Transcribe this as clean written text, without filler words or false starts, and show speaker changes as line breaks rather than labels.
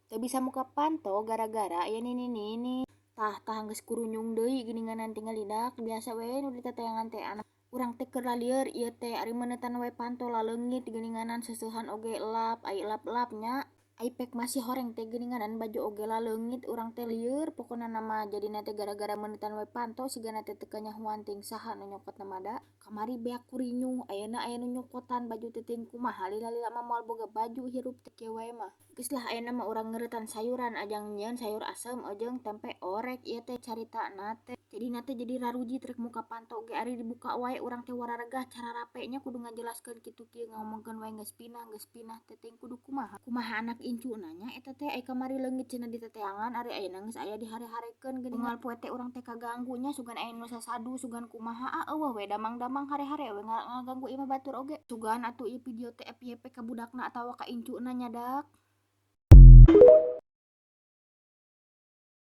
Teu bisa muka panto gara-gara aya nini-nini. Tah tah geus kurunyung deui geuninganan tingali dak biasa we nu diteteangan teh anak. Urang teh keur lalieur ieu teh ari meuneutan we panto laleungit geuninganan seuseuhan oge elap ai elap-elap nya. Ai pek masih horeng teh geuninganan baju oge laleungit urang teh lieur pokona mah jadina teh gara-gara meuneutan we panto sigana teh teu kanyahoan teuing saha nu nyokotna mah da. Kamari beak kurinyuh ayeuna aya nu nyokotan baju teh teuing kumaha lila-lila mah moal boga baju hirup teh kieu wae mah. Geus lah ayeuna mah urang ngeuretan sayuran ajang nyieun sayur asem jeung tempe orek ieu teh caritana teh. Jadina teh jadi rarujit rek muka panto ge ari dibuka wae urang teh wararegah cararape nya kudu ngajelaskeun kitu kieu ngomongkeun wae geus pinah teh teuing kudu kumaha. Kumaha anak incuna nya eta teh ai kamari leungit cenah diteteangan ari ayeuna geus aya dihare-harekeun geuning. Unggal poe teh urang teh kaganggu nya sugan aya nu sasadu sugan kumaha ah eueuh we damang-damang hare-hare we ngaganggu imah batur oge. Sugan atuh ieu video teh FYP ka budakna atawa ka incuna nya dak.